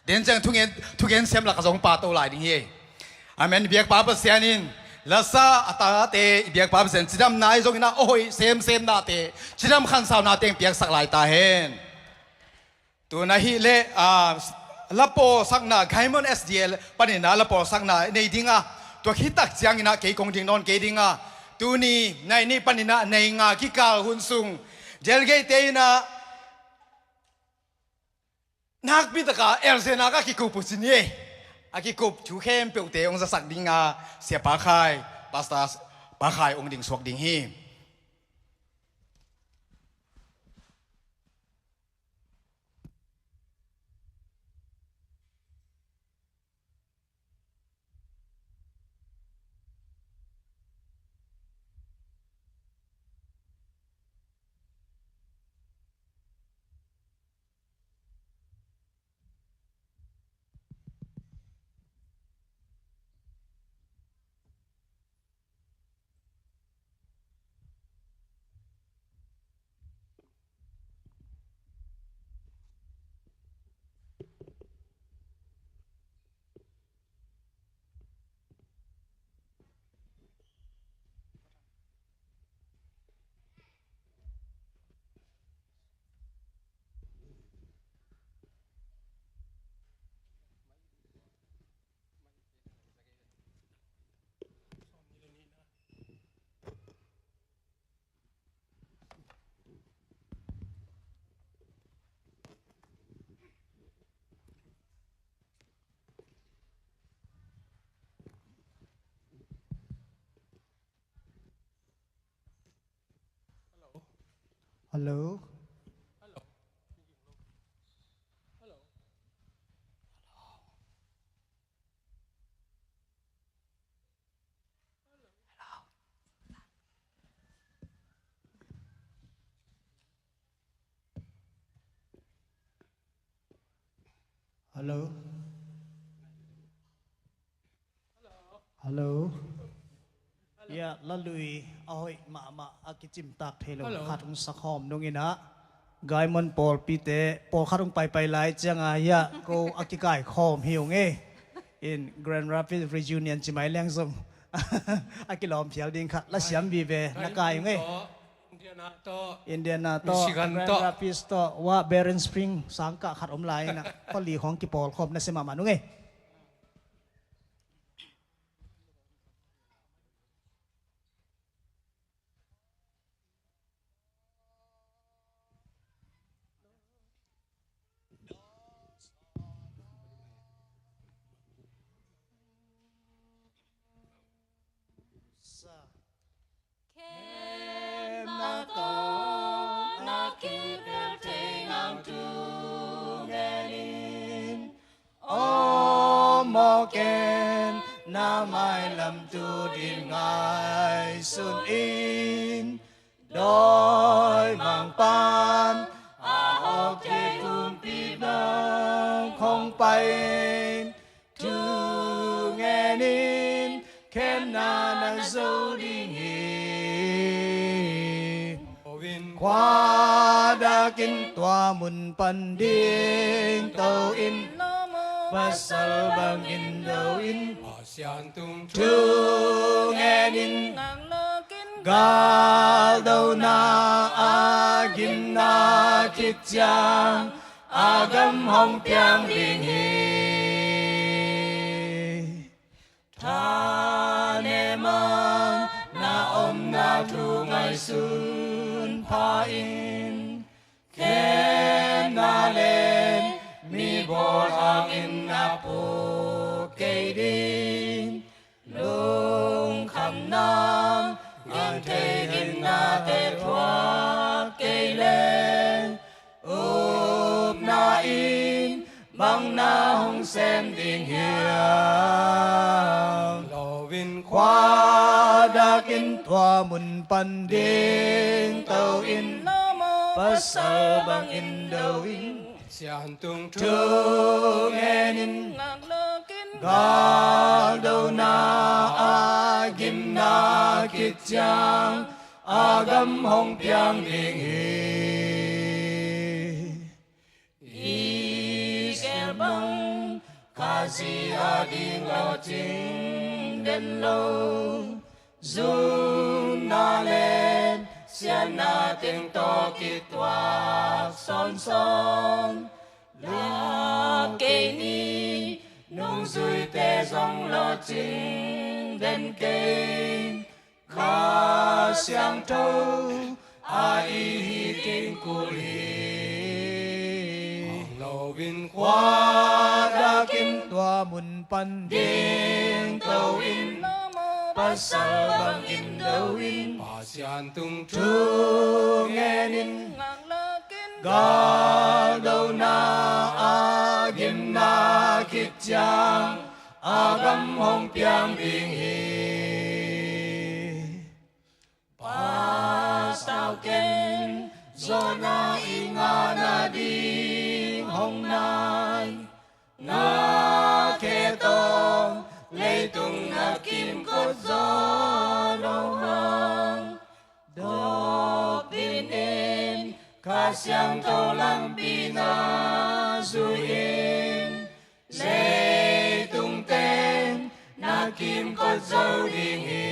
Den ciang thugen, thugen siam laka zong pa to lai ding hi. Amen. Biakpa Pasian in lasa a tate i biakpa Pasian cidamna i zongin a hoih semsemnate, cidam khansaunate hong piaksak lai ta hen. Tuna hih leh, ah, lapawlsakna Gaimon S D A panin a lapawlsakna nei dinga, tua khitak ciangin a kei kong ding nawn kei dinga, tuni nai nih panin a nai nga kikal hun sung delegate-te in a nakpi taka elzenak a kikup uh ci ni. A kikup thu khempeuhte hong zasak dinga Sia Pa Khai, Pastor Pa Khai hong dingsuak ding hi. Hello. Hello. Hello. Ya, lalui a hoih mahmah a kicimtak thei lo khat hong sakhawm nungin ah Gaimon pawlpite pawlkhat hong paipai lai cianga ya ko a kikaikhawm hi ung e. In Grand Rapids Reunion ci mai leng zong a kilawm phial ding khat la siam vive na kai ung e. Indiana tawh, Indiana tawh, Michigan Grand tawh, Rapids tawh, wa Barron Spring sangkah khat om lai ina pali khawng kipawlkhawm na sia mahmah nung e. Ken na mailam tu ding ngaihsun in, dawimangpa'n a hawk thei kumpi bang hong pai in, thu ngen in, khemna na zo ding hi. Khuadak in tua mun pan ding to in, pasal bangin do in, Pasian tung thu ngen in, galdona a gimna khit ciang a gam hong piang ding hi. Thanem a na omna thu ngaihsun pha in, khemna le mi bawl hangin na puk kei ding. Lungkhamna in thei ding nate thuak kei leng, upna in bang na hong sem ding hiam? Lo in khuadak in tua mun pan ding to in, pasal bangin do in, Pasian tung thu ngen in, galdona a gimna khit ciang a gam hong piang ding hi. I gel bang Khazih a ding lawhcing den lo, zunna le siatna teng tawh kituak sawnsawn. Lak kei ni, nungzuite zong lawhcing den kei. Kha Siangtho a i hi ding kul hi. Lo in khuadak in tua mun pan ding to in, pasal bangin do in, Pasian tung thu ngen in, galdona a gimna khit ciang a gam hong piang ding hi. Pasal ken zawhna i ngahna ding hong nai, na khe tawh leitung na kimkot zaw lo hang. Dawk dinin Kha Siangtho lampi na zui in, leitung teng na kimkot zo ding hi.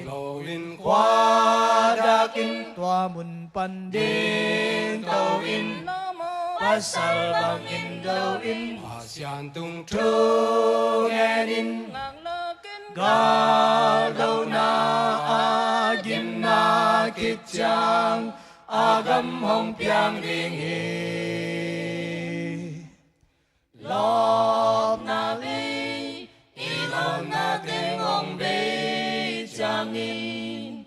Lo in khuadak in tua mun pan ding to in, pasal bangin do in, Pasian tung thu ngen in, galdona a gimna khit ciang a gam hong piang ding hi. Lawpna lei i lawpna teng hong bei ciangin,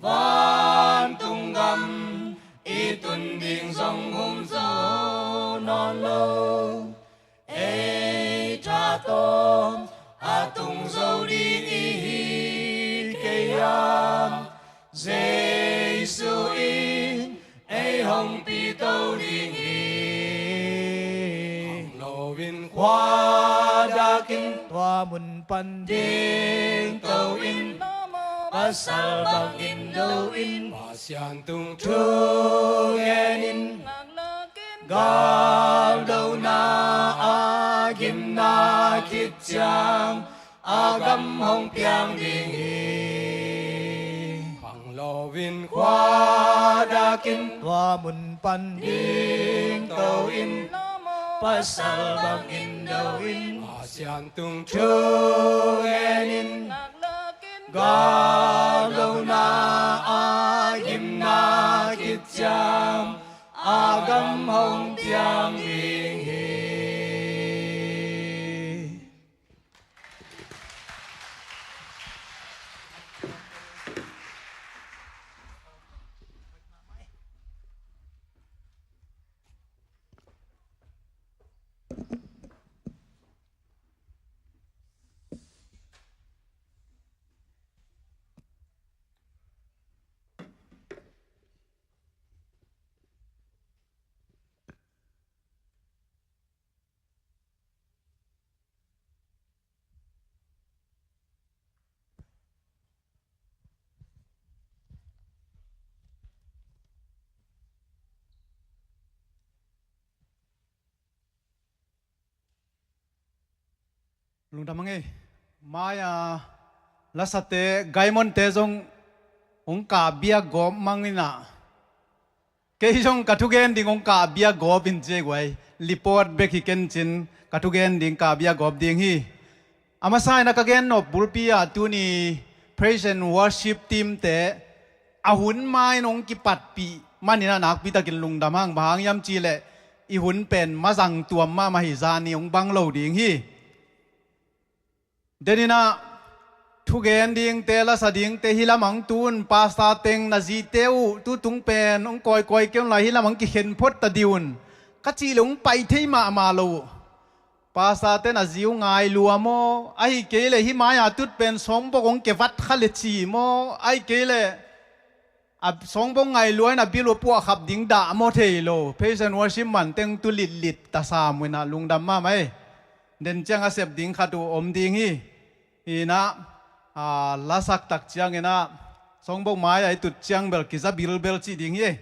vantung gam i tun ding zong um zo nawn lo. Ei tha tawh a tung zo ding i hi kei a, Jesu in ei hong pito ding hi. Lo in khuadak in tua mun pan ding to in, pasal bangin do in, Pasian tung thu ngen in, galdona a gimna khit ciang a gam hong piang ding hi. Khang lo in khuadak in tua mun pan ding to in, pasal bangin do in, Pasian tung thu ngen in, galdona a gimna khit ciang a gam hong piang ding hi. Lungdam hang ei. Mai-a lasate Gaimonte zong hong kah bia gawp mang inah, kei zong ka thugen ding hong kah bia gawp in ci ei guai. Report bek hi ken cin, ka thugen ding kah bia gawp ding hi. A masa inah ka gen nop bulpi ah tuni praise and worship team-te a hun ma-in hong kipatpih man inah nakpitakin lungdam hang. Bang hang hiam cihleh i hun pen mazang tuam mahmah hi, zani hong bang lo ding hi. Den inah thugen dingte, lasa dingte hih lamah hong tu un. Pastor teng na zite uh tutung pen hong kawikawi kei un la, hih lamah hong kikhen phot ta dih un ka cih leh hong pai thei mahmah lo uh. Pastor te na zi uh ngai lua maw, ahih kei leh hih mai-a tut pen sawngbok hong kevat kha le ci maw, ahih kei leh a sawngbok ngai lua in a bill uh puah khap ding dah maw thei lo. Praise and worship man teng tu litlit ta sam uh inah lungdam mahmah ei. Den ciang a sep ding khat uh om ding hi. Inah, a, lasak tak ciang inah sawngbok mai-a i tut ciang bel kiza bilbel cih ding hi ei.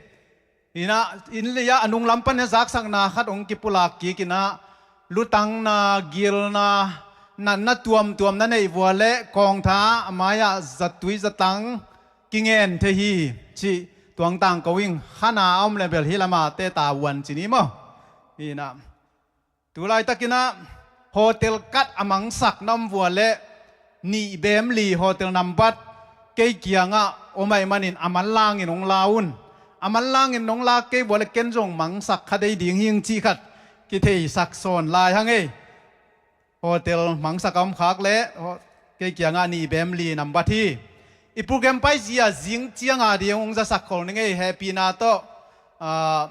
Inah inn lei-ah a nunglam pan inah zaksakna khat hong kipulak kik inah, lutangna, gilna, natna tuamtuam na neih vua leh kawngtha a mai-ah zatui zatang kingen thei hi cih tuang tangko ing. Khana a om leh bel hih lamah teh ta vuan ci ni maw. Inah tu laitakinah hotel kat a mangsak na om vua leh nih bem li hotel nambat kei kiangah om ahih manin a manlangin hong la un. A manlangin hong la kei vua leh ken zong mangsak kha dei ding hing cih khat kitheisak sawn lai hang ei. Hotel mangsak a om khak leh ho-, kei kiangah nih bem li nambat hi. I program paizia zing cianga ding hong zasak khol ning ei. Hehpihna tawh, ah,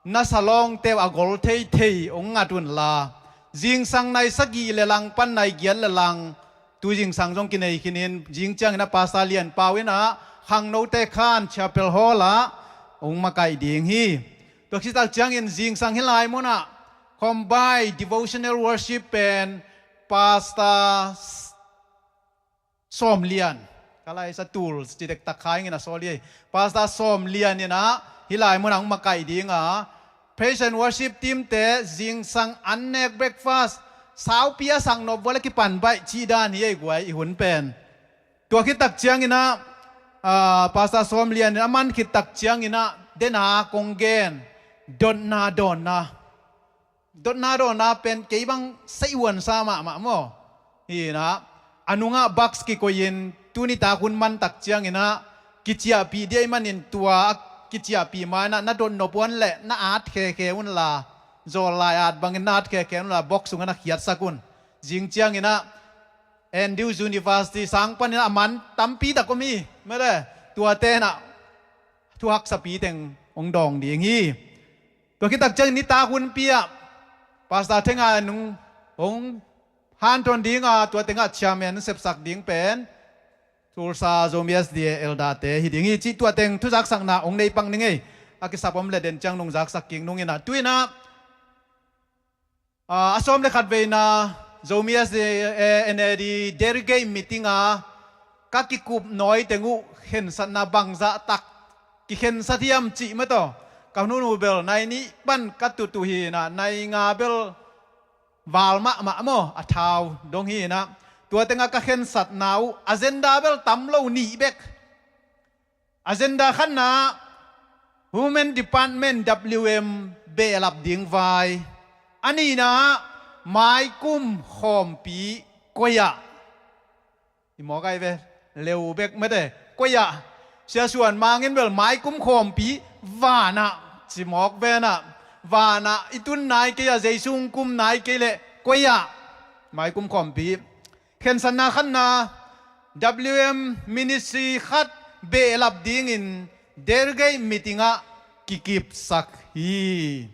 na salawngte uh a gol theithei hong ngat unla, zingsang nai sagih le langpan nai giat le lang, tu zingsang zong kinei khinin, zing ciangin a Pastor Lian Pau inah khangnote khan chapel hall ah hong makaih ding hi. Tua khit tak ciangin zingsang hih lai munah combined devotional worship pen Pastor Sawm Lian, ka laisa tul ci dektak kha ingin a sawl hi. Pastor Sawm Lian inah hih lai munah hong makaih dinga, praise and worship team-te zingsang an nek breakfast saupi a sak nop vua leh kipan baih cih dan hi ei guai, i hun pen. Tua khit tak cianginah, ah, Pastor Sawm Lian in a man khit tak cianginah dena kong gen, dotna dawnna. Dotna dawnna pen kei bang seihuansa mahmah maw. Hinah a nungah box kikoihin tuni tak hun man tak cianginah kiciahpih dih ahih manin tua a kiciahpih ma-inah na dot nop un leh na at khekhe unla, zawl lai at bangin na at khekhe unla box sungah na khiatsak un. Zing cianginah Andrews University sang paninah a man tampi tak om hi. Mete, tuate inah thuhaksapi teng hong dawng ding hi. Tua khit tak ciang nitak hunpi ah Pastor Thenga in hong hanthawn dinga tua tengah chairman sepsak ding pen Tulsa Zomi S D A elder-te hi ding hi cih tua teng thuzaksakna hong nei pak ning ei. A kisap om leh den ciang nungzaksak kik nunginah tuinah, ah, a sawm le khat veina Zomi S D A N A D delegate meeting a ka kikup nawi teng uh khensatna bangzah tak kikhensat hiam cih mataw, ka nunu bel nai nih pan ka tut uh hinah nai nga bel val mahmah maw, a thau dong hinah tua tengah ka khensatna uh agenda bel tam lo nih bek. Agenda khatna Women Department W M behlap ding vai. A nihna maikum khawmpi koi-ah. I mawk ai ve, leu bek mete, koi-ah. Sia Suan Mang in bel maikum khawmpi vanah ci mawk venah, vanah i tun nai kei-ah, Jesu hong kum nai kei leh koi-ah. Maikum khawmpi. Khensatna khatna W M ministry khat behlap dingin delegate meeting ah kikipsak hi.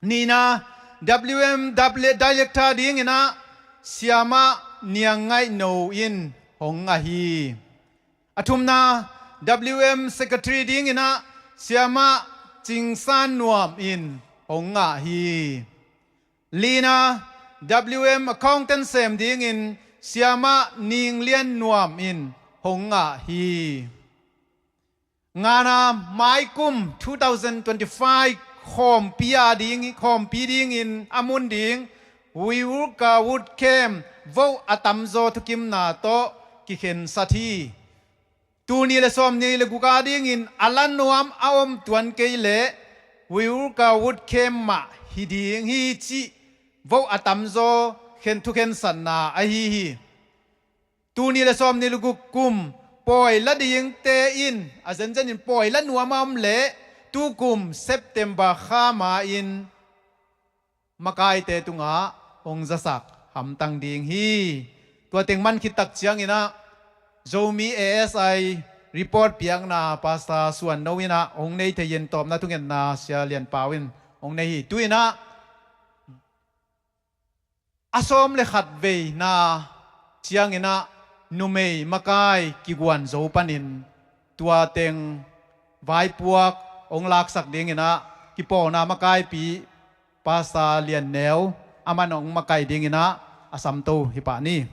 Nihna W M director dinginah Siamah Niang Ngaih No in hong ngah hi. A thumna W M secretary dinginah Siamah Cing San Nuam in hong ngah hi. Lina W M accountant sem dingin Siamah Ning Lian Nuam in hong ngah hi. Ngana maikum two thousand twenty-five khawmpi a ding, khawmpi dingin a mun ding Viurka Wood Camp vote a tamzaw thukimna tawh kikhensat hi. Tul nih le sawmnih le guk a dingin a la nuam a om tuan kei leh Viurka Wood Camp mah hi ding hi cih vote a tamzaw khen thukhensatna ahi hi. Tul nih le sawmnih le guk kum pawi la dingte in a zenzen in pawi la nuam a om leh tukum September kha ma-in makaite tungah hong zasak hamtang ding hi. Tua teng man khit tak ciangin ah Zomi A S I report piakna Pastor Suan No in ah hong nei thei in, tawpna thungetna Sia Lian Pau in hong nei hi. Tu-in ah a sawm le khat veina ciangin ah numei makai kiguan zo panin tua teng vaipuak hong laksak dingin ah kipawlna makaipi Pastor Lian Neu aman hong makai dingin ah a samto hi pah ni.